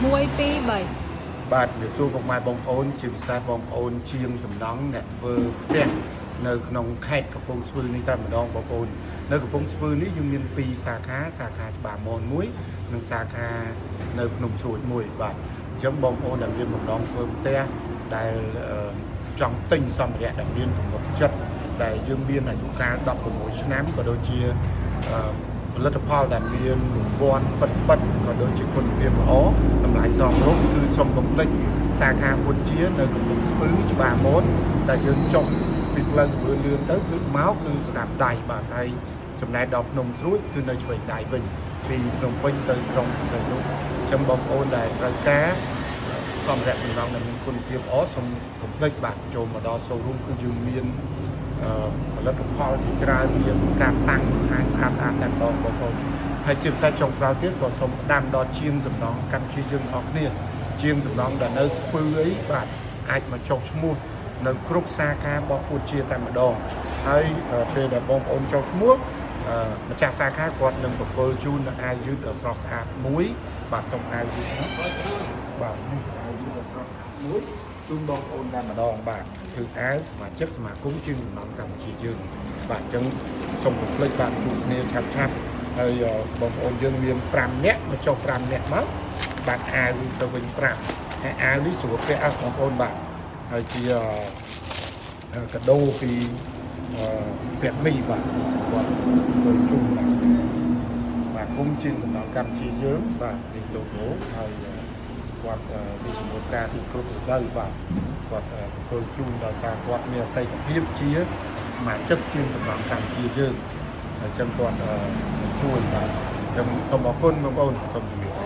1 2 3 បាទជំរាបសួរពុកម៉ែបងប្អូនជាពិសេសបងប្អូនជាងសំណង់អ្នកធ្វើផ្ទះនៅក្នុងខេត្តកំពង់ស្ពឺនេះតែម្ដងបងប្អូននៅកំពង់ស្ពឺនេះយើងមានពីរសាខាសាខាច្បារមនមួយនិងសាខានៅភ្នំស្រួចមួយបាទអញ្ចឹងបងប្អូនដែលមានបំណងធ្វើផ្ទះដែលអឺចង់ទិញសម្ភារៈដែលមានទំនុកចិត្តដែលយើងមានអាយុកាល16ឆ្នាំក៏ដូចជាអឺ ផលិតផលដែលមានរង្វាន់ពិតពិតក៏ដូចជាគុណភាពល្អតម្លៃសមរម្យគឺសូមកុំភ្លេចសាខាពុទ្ធជានៅកំពង់ស្ពឺច្បារមនតែយើងចុះពីផ្លូវក្បឿនលឿនទៅគឺមកគឺស្ដាប់ដៃបាទហើយចំណែកដល់ភ្នំស្រួចគឺនៅឆ្វេងដៃវិញពីភ្នំពេញទៅក្រុងព្រះសីហនុអញ្ចឹងបងប្អូនដែលត្រូវការសម្ភារៈសំណង់ដែលមានគុណភាពល្អសូមកុំភ្លេចបាទចូលមកដល់ showroom គឺយើងមាន អឺផលិតផលជាច្រើនមានការតាំងបង្ហាញស្អាតស្អាតតែម្ដងបងប្អូនហើយជាពិសេសចុងក្រោយទៀតក៏សូមផ្ដាំដល់ជាងសំណង់កម្ពុជាយើងអស់គ្នាជាងសំណង់ដែលនៅស្ពឺអីបាទអាចមកចុះឈ្មោះនៅគ្រប់សាខារបស់ហ៊ូជាតែម្ដងហើយអឺពេលដែលបងប្អូនចុះឈ្មោះអឺម្ចាស់សាខាគាត់នឹងប្រគល់ជូននៅអាវយឺតដ៏ស្រស់ស្អាតមួយបាទសូមអាវយឺតណាបាទនេះអាវយឺតដ៏ស្រស់ស្អាតមួយជូនបងប្អូនតែម្ដងបាទគឺអាវសមាជិកសមាគមជាងសំណង់កម្ពុជាយើងបាទអញ្ចឹងសូមកុំភ្លេចបាទជួបគ្នាឆាប់ឆាប់ៗហើយអឺបងប្អូនយើងមាន5នាក់មកចុះ5នាក់មកបាទអាវទៅវិញ5ហើយអាវនេះស្រួលពាក់អស់បងប្អូនបាទហើយជាអឺកាដូពីអឺពាក់មីបាទគាត់ទៅជុំបាទបាទគុំជាងសំណង់កម្ពុជាយើងបាទនេះ logo ហើយគាត់នេះសម្រាប់ការទីគ្រប់រដូវបាទគាត់ប្រគល់ជូនដោយសារគាត់មានអតីតភាពជាសមាជិកជាងសំណង់កម្ពុជាយើងហើយចឹងគាត់ជួយបាទអញ្ចឹងសូមអរគុណបងប្អូនសូមជម្រាប